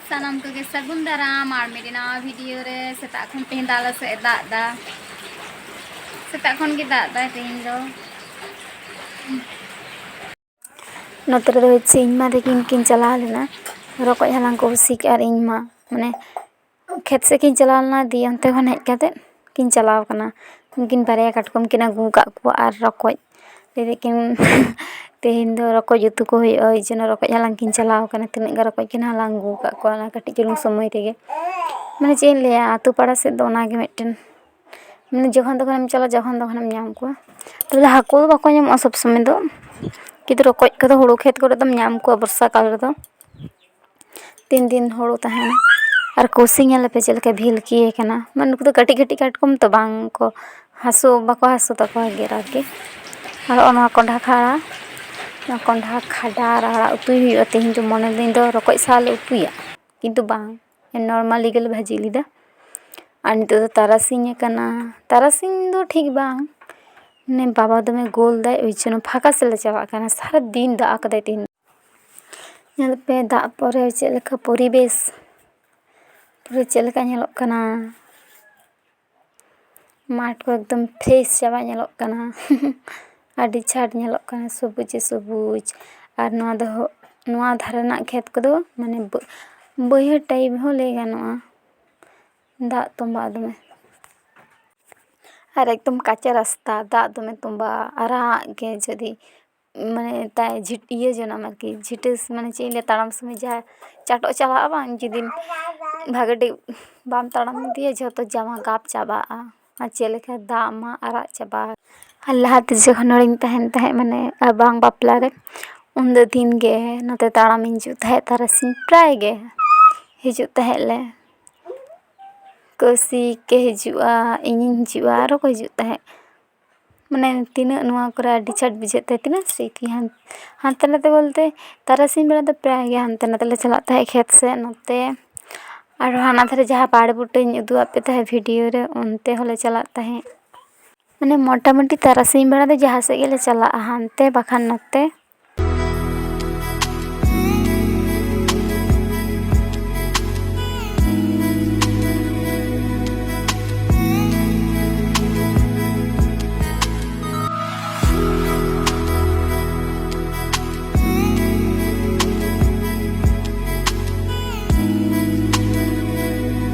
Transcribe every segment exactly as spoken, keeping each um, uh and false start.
ᱥᱟᱱᱟᱢ ᱠᱚᱜᱮ ᱥᱟᱹᱜᱩᱱ ᱫᱟᱨᱟᱢ ᱟᱨ ᱢᱤᱫᱴᱤᱡ ᱱᱟᱣᱟ ᱵᱷᱤᱰᱤᱭᱳ ᱨᱮ᱾ ᱥᱮᱛᱟᱜ ᱠᱷᱚᱱ ᱛᱮᱦᱮᱧ ᱫᱚ ᱟᱞᱮ ᱥᱮᱫ ᱮ ᱫᱟᱜ ᱮᱫᱟ, ᱥᱮᱛᱟᱜ ᱠᱷᱚᱱ ᱜᱮ ᱫᱟᱜ ᱮᱫᱟᱭ ᱛᱮᱦᱮᱧ ᱫᱚ᱾ ᱱᱚᱛᱮ ᱨᱮᱫᱚ ᱦᱚᱪᱪᱷᱮ ᱤᱧ ᱢᱟ ᱛᱟᱹᱠᱤᱱ ᱠᱤᱱ ᱪᱟᱞᱟᱣ ᱞᱮᱱᱟ ᱨᱚᱠᱚᱡ ᱦᱟᱞᱟᱝ ᱠᱚ, ᱦᱩᱥᱤᱠ ᱟᱨ ᱤᱧ ᱢᱟ, ᱢᱟᱱᱮ ᱠᱷᱮᱛ ᱥᱮᱫ ᱠᱤᱱ ᱪᱟᱞᱟᱣ ᱞᱮᱱᱟ, ᱫᱤᱭᱮ ᱚᱱᱛᱮ ᱠᱷᱚᱱ ᱦᱮᱡ ᱠᱟᱛᱮᱫ ᱠᱤᱱ ᱪᱟᱞᱟᱣ ᱠᱟᱱᱟ᱾ ᱩᱱᱠᱤᱱ ᱵᱟᱨᱭᱟ ᱠᱟᱴᱠᱚᱢ ᱠᱤᱱ ᱟᱹᱜᱩ ᱟᱠᱟᱫ ᱠᱚᱣᱟ ᱟᱨ ᱨᱚᱠᱚᱡ᱾ ᱞᱟᱹᱭ ᱫᱟᱠᱤᱱ ᱛᱮᱦᱮᱧ ᱫᱚ ᱨᱚᱠᱚᱡ ᱩᱛᱩ ᱠᱚ ᱦᱩᱭᱩᱜᱼᱟ, ᱳᱭ ᱡᱚᱱᱱᱚ ᱨᱚᱠᱚᱡ ᱦᱟᱞᱟᱝ ᱠᱤᱱ ᱪᱟᱞᱟᱣ ᱠᱟᱱᱟ᱾ ᱛᱤᱱᱟᱹᱜ ᱜᱟᱱ ᱨᱚᱠᱚᱡ ᱠᱤᱱ ᱦᱟᱞᱟᱝ ᱟᱹᱜᱩ ᱟᱠᱟᱫ ᱠᱚᱣᱟ ᱚᱱᱟ ᱠᱟᱹᱴᱤᱡ ᱪᱩᱞᱩᱝ ᱥᱚᱢᱚᱭ ᱨᱮᱜᱮ᱾ ᱢᱟᱱᱮ ᱪᱮᱫ ᱤᱧ ᱞᱟᱹᱭᱟ, ᱟᱹᱛᱩ ᱯᱟᱲᱟ ᱥᱮᱫ ᱫᱚ ᱚᱱᱟᱜᱮ ᱢᱤᱫᱴᱮᱱ, ᱢᱟᱱᱮ ᱡᱚᱠᱷᱚᱱ ᱛᱚᱠᱷᱚᱱᱮᱢ ᱪᱟᱞᱟᱜᱼᱟ, ᱡᱚᱠᱷᱚᱱ ᱛᱚᱠᱷᱚᱱᱮᱢ ᱧᱟᱢ ᱠᱚᱣᱟ᱾ ᱛᱚᱵᱮ ᱦᱟᱹᱠᱩ ᱫᱚ ᱵᱟᱠᱚ ᱧᱟᱢᱚᱜᱼᱟ ᱥᱚᱵᱽ ᱥᱚᱢᱚᱭ ᱫᱚ, ᱠᱤᱱᱛᱩ ᱨᱚᱠᱚᱡ ᱠᱚᱫᱚ ᱦᱩᱲᱩ ᱠᱷᱮᱛ ᱠᱚᱨᱮ ᱫᱚᱢ ᱧᱟᱢ ᱠᱚᱣᱟ ᱵᱚᱨᱥᱟ ᱠᱟᱞ ᱨᱮᱫᱚ᱾ ᱛᱤᱱ ᱫᱤᱱ ᱦᱩᱲᱩ ᱛᱟᱦᱮᱱᱟ᱾ ᱟᱨ ᱠᱩᱥᱤ ᱧᱮᱞ ᱯᱮ ᱪᱮᱫ ᱞᱮᱠᱟ ᱵᱷᱤᱞᱠᱤ ᱟᱠᱟᱱᱟ, ᱢᱟᱱᱮ ᱱᱩᱠᱩ ᱫᱚ ᱠᱟᱹᱴᱤᱡ ᱠᱟᱹᱴᱤᱡ ᱠᱟᱴᱠᱚᱢ ᱛᱚ, ᱵᱟᱝ ᱠᱚ ᱦᱟᱹᱥᱩ, ᱵᱟᱠᱚ ᱦᱟᱹᱥᱩ ᱛᱟᱠᱚᱣᱟ ᱜᱮᱨ ᱟᱨᱠᱤ᱾ ᱟᱨ ᱱᱚᱜᱼᱚ ᱱᱚᱣᱟ ᱠᱚᱸᱰᱷᱟ ᱠᱷᱟᱲᱟ, ᱱᱚᱣᱟ ᱠᱚᱸᱰᱷᱟ ᱠᱷᱟᱰᱟ ᱨᱟᱲᱟ ᱩᱛᱩᱭ ᱦᱩᱭᱩᱜᱼᱟ ᱛᱮᱦᱮᱧ ᱫᱚ᱾ ᱢᱚᱱᱮ ᱫᱚ ᱤᱧ ᱫᱚ ᱨᱚᱠᱚᱡ ᱥᱟᱶ ᱞᱮ ᱩᱛᱩᱭᱟ, ᱠᱤᱱᱛᱩ ᱵᱟᱝ, ᱱᱚᱨᱢᱟᱞᱤ ᱜᱮᱞᱮ ᱵᱷᱟᱹᱡᱤ ᱞᱮᱫᱟ᱾ ᱟᱨ ᱱᱤᱛᱚᱜ ᱫᱚ ᱛᱟᱨᱟᱥᱤᱧ ᱟᱠᱟᱱᱟ, ᱛᱟᱨᱟᱥᱤᱧ ᱫᱚ ᱴᱷᱤᱠ ᱵᱟᱝ, ᱢᱟᱱᱮ ᱵᱟᱵᱟ ᱫᱚᱢᱮ ᱜᱳᱞ ᱫᱟᱭ, ᱳᱭ ᱡᱚᱱᱱᱚ ᱯᱷᱟᱸᱠᱟ ᱥᱮᱫ ᱞᱮ ᱪᱟᱞᱟᱜ ᱠᱟᱱᱟ᱾ ᱥᱟᱨᱟ ᱫᱤᱱ ᱫᱟᱜ ᱟᱠᱟᱫᱟᱭ ᱛᱮᱦᱮᱧ᱾ ᱧᱮᱞ ᱯᱮ ᱫᱟᱜ ᱯᱚᱨᱮ ᱪᱮᱫ ᱞᱮᱠᱟ ᱯᱚᱨᱤᱵᱮᱥ, ᱯᱩᱨᱟᱹ ᱪᱮᱫ ᱞᱮᱠᱟ ᱧᱮᱞᱚᱜ ᱠᱟᱱᱟ᱾ ᱢᱟᱴᱷ ᱠᱚ ᱮᱠᱫᱚᱢ ᱯᱷᱨᱮᱥ ᱪᱟᱵᱟ ᱧᱮᱞᱚᱜ ᱠᱟᱱᱟ᱾ ᱟᱹᱰᱤ ᱪᱷᱟᱴ ᱧᱮᱞᱚᱜ ᱠᱟᱱᱟ, ᱥᱚᱵᱩᱡᱮ ᱥᱚᱵᱩᱡ᱾ ᱟᱨ ᱱᱚᱣᱟ ᱫᱚ, ᱱᱚᱣᱟ ᱫᱷᱟᱨᱮ ᱨᱮᱱᱟᱜ ᱠᱷᱮᱛ ᱠᱚᱫᱚ ᱢᱟᱱᱮ ᱵᱟᱹ-, ᱵᱟᱹᱭᱦᱟᱹᱲ ᱴᱟᱭᱤᱯ ᱦᱚᱸ ᱞᱟᱹᱭ ᱜᱟᱱᱚᱜᱼᱟ᱾ ᱫᱟᱜ ᱛᱚᱸᱵᱟ ᱫᱚᱢᱮ, ᱟᱨ ᱮᱠᱫᱚᱢ ᱠᱟᱸᱪᱟ ᱨᱟᱥᱛᱟ, ᱫᱟᱜ ᱫᱚᱢᱮ ᱛᱚᱸᱵᱟ, ᱟᱨᱟᱜ ᱜᱮ᱾ ᱡᱩᱫᱤ ᱢᱟᱱᱮ ᱛᱟᱭ ᱡᱷᱤᱴ-, ᱤᱭᱟᱹ ᱡᱚᱱᱟᱢ ᱟᱨᱠᱤ, ᱡᱷᱤᱴᱟᱹᱥ, ᱢᱟᱱᱮ ᱪᱮᱫ ᱤᱧ ᱞᱟᱹᱭᱟ, ᱛᱟᱲᱟᱢ ᱥᱚᱢᱚᱭ ᱡᱟᱦᱟᱸ ᱪᱟᱴᱚᱜ ᱪᱟᱵᱟᱜᱼᱟ ᱵᱟᱝ, ᱡᱩᱫᱤ ᱵᱷᱟᱜᱮ ᱴᱷᱤᱠ ᱵᱟᱢ ᱛᱟᱲᱟᱢ ᱤᱫᱤᱭᱟ, ᱡᱷᱚᱛᱚ ᱡᱟᱢᱟ ᱜᱟᱵ ᱪᱟᱵᱟᱜᱼᱟ᱾ ᱟᱨ ᱪᱮᱫ ᱞᱮᱠᱟ ᱫᱟᱜ ᱢᱟ ᱟᱨᱟᱜ ᱪᱟᱵᱟ᱾ ᱟᱨ ᱞᱟᱦᱟᱛᱮ ᱡᱚᱠᱷᱚᱱ ᱱᱚᱰᱮᱧ ᱛᱟᱦᱮᱱ ᱛᱟᱦᱮᱸᱫ, ᱢᱟᱱᱮ ᱟᱨ ᱵᱟᱝ ᱵᱟᱯᱞᱟ ᱨᱮ, ᱩᱱᱫᱚ ᱫᱤᱱ ᱜᱮ ᱱᱚᱛᱮ ᱛᱟᱲᱟᱢᱤᱧ ᱦᱤᱡᱩᱜ ᱛᱟᱦᱮᱸᱫ, ᱛᱟᱨᱟᱥᱤᱧ ᱯᱨᱟᱭ ᱜᱮ ᱦᱤᱡᱩᱜ ᱛᱟᱦᱮᱸᱫ ᱞᱮ᱾ ᱠᱩᱥᱤ ᱠᱮ ᱦᱤᱡᱩᱜᱼᱟ, ᱤᱧᱤᱧ ᱦᱤᱡᱩᱜᱼᱟ, ᱟᱨᱚ ᱠᱚ ᱦᱤᱡᱩᱜ ᱛᱟᱦᱮᱸᱫ᱾ ᱢᱟᱱᱮ ᱛᱤᱱᱟᱹᱜ ᱱᱚᱣᱟ ᱠᱚᱨᱮ ᱟᱹᱰᱤ ᱪᱷᱟᱴ ᱵᱩᱡᱷᱟᱹᱜ ᱛᱟᱦᱮᱸᱫ, ᱛᱤᱱᱟᱹᱜ ᱥᱨᱤᱛᱤ᱾ ᱦᱟᱱ-, ᱦᱟᱱᱛᱮ ᱱᱟᱛᱮ ᱵᱚᱞᱛᱮ ᱛᱟᱨᱟᱥᱤᱧ ᱵᱮᱲᱟ ᱫᱚ ᱯᱨᱟᱭ ᱜᱮ ᱦᱟᱱᱛᱮ ᱱᱟᱛᱮ ᱞᱮ ᱪᱟᱞᱟᱜ ᱛᱟᱦᱮᱸᱫ ᱠᱷᱮᱛ ᱥᱮᱫ᱾ ᱱᱚᱛᱮ ᱟᱨᱦᱚᱸ ᱦᱟᱱᱟ ᱫᱷᱟᱨᱮ ᱡᱟᱦᱟᱸ ᱯᱟᱲ ᱵᱩᱴᱟᱹᱧ ᱩᱫᱩᱜ ᱟᱫ ᱯᱮ ᱛᱟᱦᱮᱸᱫ ᱵᱷᱤᱰᱤᱭᱳ ᱨᱮ, ᱚᱱᱛᱮ ᱦᱚᱸᱞᱮ ᱪᱟᱞᱟᱜ ᱛᱟᱦᱮᱸᱫ᱾ ᱢᱟᱱᱮ ᱢᱚᱴᱟᱢᱩᱴᱤ ᱛᱟᱨᱟᱥᱤᱧ ᱵᱮᱲᱟ ᱫᱚ ᱡᱟᱦᱟᱸ ᱥᱮᱫ ᱜᱮᱞᱮ ᱪᱟᱞᱟᱜᱼᱟ, ᱦᱟᱱᱛᱮ ᱵᱟᱠᱷᱟᱱ ᱱᱚᱛᱮ᱾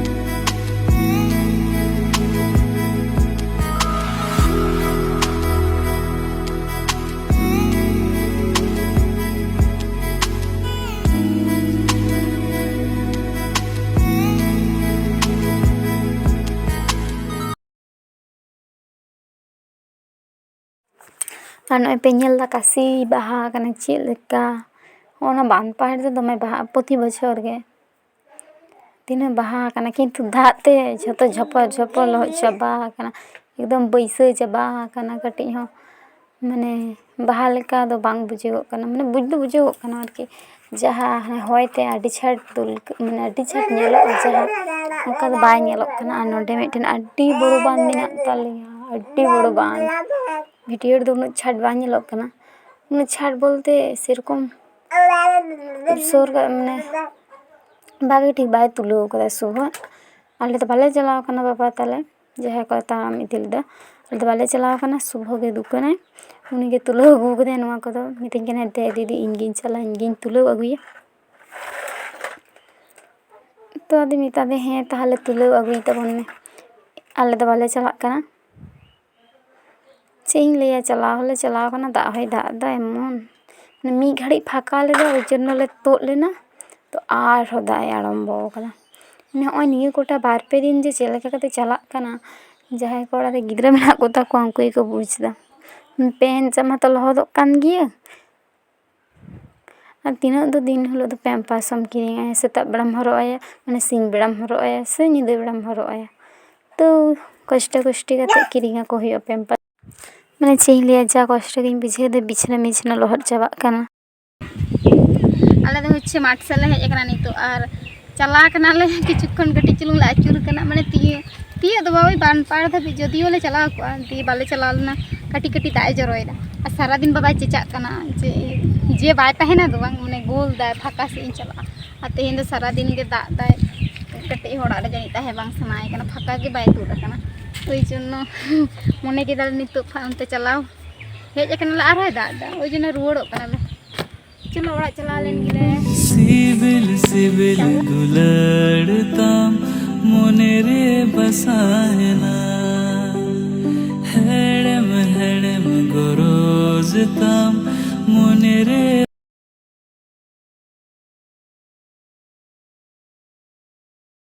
ᱟᱨ ᱱᱚᱜᱼᱚᱭ ᱯᱮ ᱧᱮᱞ ᱮᱫᱟ ᱠᱟᱥᱤ ᱵᱟᱦᱟ ᱠᱟᱱᱟ ᱪᱮᱫ ᱞᱮᱠᱟ᱾ ᱚᱱᱟ ᱵᱟᱱ ᱯᱟᱦᱟᱲ ᱨᱮᱫᱚ ᱫᱚᱢᱮ ᱵᱟᱦᱟᱜᱼᱟ ᱯᱨᱚᱛᱤ ᱵᱚᱪᱷᱚᱨ ᱜᱮ᱾ ᱛᱤᱱᱟᱹᱜ ᱵᱟᱦᱟ ᱟᱠᱟᱱᱟ, ᱠᱤᱱᱛᱩ ᱫᱟᱜ ᱛᱮ ᱡᱷᱚᱛᱚ ᱡᱷᱚᱯᱚᱨ ᱡᱷᱚᱯᱚᱨ ᱞᱚᱦᱚᱫ ᱪᱟᱵᱟ ᱟᱠᱟᱱᱟ, ᱮᱠᱫᱚᱢ ᱵᱟᱹᱭᱥᱟᱹᱣ ᱪᱟᱵᱟ ᱟᱠᱟᱱᱟ᱾ ᱠᱟᱹᱴᱤᱡ ᱦᱚᱸ ᱢᱟᱱᱮ ᱵᱟᱦᱟ ᱞᱮᱠᱟ ᱫᱚ ᱵᱟᱝ ᱵᱩᱡᱷᱟᱹᱜᱚᱜ ᱠᱟᱱᱟ, ᱢᱟᱱᱮ ᱵᱩᱡᱽ ᱫᱚ ᱵᱩᱡᱷᱟᱹᱜᱚᱜ ᱠᱟᱱᱟ ᱟᱨᱠᱤ, ᱡᱟᱦᱟᱸ ᱦᱟᱱᱮ ᱦᱚᱭ ᱛᱮ ᱟᱹᱰᱤ ᱪᱷᱟᱴ ᱫᱩᱞ, ᱢᱟᱱᱮ ᱟᱹᱰᱤ ᱪᱷᱟᱴ ᱧᱮᱞᱚᱜᱼᱟ, ᱡᱟᱦᱟᱸ ᱚᱱᱠᱟ ᱫᱚ ᱵᱟᱭ ᱧᱮᱞᱚᱜ ᱠᱟᱱᱟ᱾ ᱟᱨ ᱱᱚᱰᱮ ᱢᱤᱫᱴᱮᱱ ᱟᱹᱰᱤ ᱵᱚᱲᱚ ᱵᱟᱸᱫᱷ ᱢᱮᱱᱟᱜ ᱛᱟᱞᱮᱭᱟ, ᱟᱹᱰᱤ ᱵᱚᱲᱚ ᱵᱟᱸᱫᱷ᱾ ᱵᱷᱤᱰᱤᱭᱳ ᱨᱮᱫᱚ ᱩᱱᱟᱹᱜ ᱪᱷᱟᱴ ᱵᱟᱝ ᱧᱮᱞᱚᱜ ᱠᱟᱱᱟ, ᱩᱱᱟᱹᱜ ᱪᱷᱟᱴ ᱵᱚᱞᱛᱮ ᱥᱮᱨᱚᱠᱚᱢ ᱥᱩᱨ ᱠᱟᱜ ᱢᱟᱱᱮ ᱵᱷᱟᱜᱮ ᱴᱷᱤᱠ ᱵᱟᱭ ᱛᱩᱞᱟᱹᱣ ᱠᱟᱫᱟ ᱥᱩᱵᱷ ᱦᱚᱸ᱾ ᱟᱞᱮ ᱫᱚ ᱵᱟᱞᱮ ᱪᱟᱞᱟᱣ ᱠᱟᱱᱟ ᱵᱟᱵᱟ ᱛᱟᱞᱮ, ᱡᱟᱦᱟᱸᱭ ᱠᱚ ᱛᱟᱲᱟᱢ ᱤᱫᱤ ᱞᱮᱫᱟ, ᱟᱞᱮ ᱫᱚ ᱵᱟᱞᱮ ᱪᱟᱞᱟᱣ ᱠᱟᱱᱟ᱾ ᱥᱩᱵᱷᱚ ᱜᱮ ᱫᱩᱠᱟᱹᱱᱟᱭ, ᱩᱱᱤ ᱜᱮ ᱛᱩᱞᱟᱹᱣ ᱟᱹᱜᱩ ᱠᱟᱫᱟᱭ ᱱᱚᱣᱟ ᱠᱚᱫᱚ᱾ ᱢᱤᱛᱟᱹᱧ ᱠᱟᱱᱟᱭ, "ᱫᱮ ᱫᱤᱫᱤ, ᱤᱧ ᱜᱤᱧ ᱪᱟᱞᱟᱜᱼᱟ, ᱤᱧ ᱜᱤᱧ ᱛᱩᱞᱟᱹᱣ ᱟᱹᱜᱩᱭᱟ᱾" ᱛᱚ ᱟᱫᱚᱧ ᱢᱮᱛᱟ ᱫᱮ, "ᱦᱮᱸ, ᱛᱟᱦᱚᱞᱮ ᱛᱩᱞᱟᱹᱣ ᱟᱹᱜᱩᱭ ᱛᱟᱵᱚᱱ ᱢᱮ, ᱟᱞᱮ ᱫᱚ ᱵᱟᱞᱮ ᱪᱟᱞᱟᱜ ᱠᱟᱱᱟ᱾" ᱪᱮᱫ ᱤᱧ ᱞᱟᱹᱭᱟ, ᱪᱟᱞᱟᱣ ᱦᱚᱸᱞᱮ ᱪᱟᱞᱟᱣ ᱠᱟᱱᱟ, ᱫᱟᱜ ᱦᱚᱸᱭ ᱫᱟᱜ ᱮᱫᱟ ᱮᱢᱚᱱ᱾ ᱢᱟᱱᱮ ᱢᱤᱫ ᱜᱷᱟᱹᱲᱤᱡ ᱯᱷᱟᱸᱠᱟ ᱞᱮᱫᱟ, ᱳᱭ ᱡᱚᱱᱱᱚ ᱞᱮ ᱛᱩᱫ ᱞᱮᱱᱟ, ᱛᱚ ᱟᱨᱦᱚᱸ ᱫᱟᱜ ᱮ ᱟᱨᱟᱢᱵᱚ ᱟᱠᱟᱫᱟ᱾ ᱢᱟᱱᱮ ᱦᱚᱸᱜᱼᱚᱭ ᱱᱤᱭᱟᱹ ᱠᱚᱴᱟ ᱵᱟᱨ ᱯᱮ ᱫᱤᱱ ᱡᱮ ᱪᱮᱫ ᱞᱮᱠᱟ ᱠᱟᱛᱮ ᱪᱟᱞᱟᱜ ᱠᱟᱱᱟ, ᱡᱟᱦᱟᱸᱭ ᱠᱚ ᱚᱲᱟᱜ ᱨᱮ ᱜᱤᱫᱽᱨᱟᱹ ᱢᱮᱱᱟᱜ ᱠᱚᱛᱟ ᱠᱚᱣᱟ, ᱩᱱᱠᱩ ᱜᱮᱠᱚ ᱵᱩᱡᱽ ᱮᱫᱟ᱾ ᱯᱮᱱ ᱡᱟᱢᱟ ᱛᱚ ᱞᱚᱦᱚᱫᱚᱜ ᱠᱟᱱ ᱜᱮᱭᱟ, ᱟᱨ ᱛᱤᱱᱟᱹᱜ ᱫᱚ ᱫᱤᱱ ᱦᱤᱞᱳᱜ ᱫᱚ ᱯᱮᱢᱯᱟᱥ ᱮᱢ ᱠᱤᱨᱤᱧ ᱟᱭᱟ, ᱥᱮᱛᱟᱜ ᱵᱮᱲᱟᱢ ᱦᱚᱨᱚᱜ ᱟᱭᱟ, ᱢᱟᱱᱮ ᱥᱤᱧ ᱵᱮᱲᱟᱢ ᱦᱚᱨᱚᱜ ᱟᱭᱟ ᱥᱮ ᱧᱤᱫᱟᱹ ᱵᱮᱲᱟᱢ ᱦᱚᱨᱚᱜ ᱟᱭᱟ, ᱛᱚ ᱠᱚᱥᱴᱚ ᱠᱚᱥᱴᱤ ᱠᱟᱛᱮ ᱠᱤᱨᱤᱧ ᱟᱠᱚ ᱦᱩᱭᱩᱜᱼᱟ ᱯᱮᱢᱯᱟᱥ᱾ ᱢᱟᱱᱮ ᱪᱮᱫ ᱤᱧ ᱞᱟᱹᱭᱟ, ᱡᱟ ᱠᱚᱥᱴᱚ ᱜᱤᱧ ᱵᱩᱡᱷᱟᱹᱣ ᱮᱫᱟ, ᱵᱤᱪᱷᱱᱟᱹ ᱢᱤᱪᱷᱱᱟᱹ ᱞᱚᱦᱚᱫ ᱪᱟᱵᱟᱜ ᱠᱟᱱᱟ᱾ ᱟᱞᱮ ᱫᱚ ᱦᱚᱪᱪᱷᱮ ᱢᱟᱴᱷ ᱥᱮᱫ ᱞᱮ ᱦᱮᱡ ᱟᱠᱟᱱᱟ ᱱᱤᱛᱚᱜ, ᱟᱨ ᱪᱟᱞᱟᱣ ᱠᱟᱱᱟᱞᱮ ᱠᱤᱪᱷᱩ ᱠᱷᱚᱱ ᱠᱟᱹᱴᱤᱡ ᱪᱩᱞᱩᱝ ᱞᱮ ᱟᱹᱪᱩᱨ ᱠᱟᱱᱟ, ᱢᱟᱱᱮ ᱛᱤᱭᱟᱹᱜ, ᱛᱤᱭᱟᱹᱜ ᱫᱚ ᱵᱟᱵᱟ, ᱵᱟᱱ ᱯᱟᱲ ᱫᱷᱟᱹᱵᱤᱡ ᱡᱚᱫᱤᱭᱳ ᱞᱮ ᱪᱟᱞᱟᱣ ᱠᱚᱜᱼᱟ, ᱫᱤᱭᱮ ᱵᱟᱞᱮ ᱪᱟᱞᱟᱣ ᱞᱮᱱᱟ᱾ ᱠᱟᱹᱴᱤᱡ ᱠᱟᱹᱴᱤᱡ ᱫᱟᱜ ᱮ ᱡᱚᱨᱚᱭᱮᱫᱟ, ᱟᱨ ᱥᱟᱨᱟᱫᱤᱱ ᱵᱟᱵᱟᱭ ᱪᱮᱪᱟᱜ ᱠᱟᱱᱟ ᱡᱮ, ᱡᱮ ᱵᱟᱭ ᱛᱟᱦᱮᱱᱟ ᱫᱚ ᱵᱟᱝ, ᱢᱟᱱᱮ ᱜᱳᱞ ᱫᱟᱭ ᱯᱷᱟᱸᱠᱟ ᱥᱮᱫ ᱤᱧ ᱪᱟᱞᱟᱜᱼᱟ᱾ ᱟᱨ ᱛᱮᱦᱮᱧ ᱫᱚ ᱥᱟᱨᱟᱫᱤᱱ ᱜᱮ ᱫᱟᱜ ᱫᱟᱭ, ᱠᱟᱹᱴᱤᱡ ᱦᱚᱸ ᱚᱲᱟᱜ ᱨᱮ ᱡᱟᱹᱱᱤᱡ ᱛᱟᱦᱮᱸ ᱵᱟᱝ ᱥᱟᱱᱟᱭᱮ ᱠᱟᱱᱟ, ᱯᱷᱟᱸᱠᱟ ᱜᱮ ᱵᱟᱭ ᱛᱩᱫ ᱟᱠᱟᱱᱟ᱾ ᱳᱭ ᱡᱚᱱᱱᱚ ᱢᱚᱱᱮ ᱠᱮᱫᱟᱞᱮ ᱱᱤᱛᱚᱜ ᱯᱷᱟ-, ᱚᱱᱛᱮ ᱪᱟᱞᱟᱣ, ᱦᱮᱡ ᱟᱠᱟᱱᱟᱞᱮ ᱟᱨᱦᱚᱸᱭ ᱫᱟᱜ ᱮᱫᱟ, ᱳᱭ ᱡᱚᱱᱱᱚ ᱨᱩᱣᱟᱹᱲᱚᱜ ᱠᱟᱱᱟᱞᱮ᱾ ᱪᱚᱞᱚ ᱚᱲᱟᱜ ᱪᱟᱞᱟᱣ ᱞᱮᱱ ᱜᱮᱞᱮ᱾ ᱥᱤᱵᱤᱞ ᱥᱤᱵᱤᱞ ᱫᱩᱞᱟᱹᱲ ᱛᱟᱢ ᱢᱚᱱᱮ ᱨᱮ ᱵᱟᱥᱟᱭᱮᱱᱟ, ᱦᱮᱲᱮᱢ ᱦᱮᱲᱮᱢ ᱜᱚᱨᱚᱡᱽ ᱛᱟᱢ ᱢᱚᱱᱮ ᱨᱮ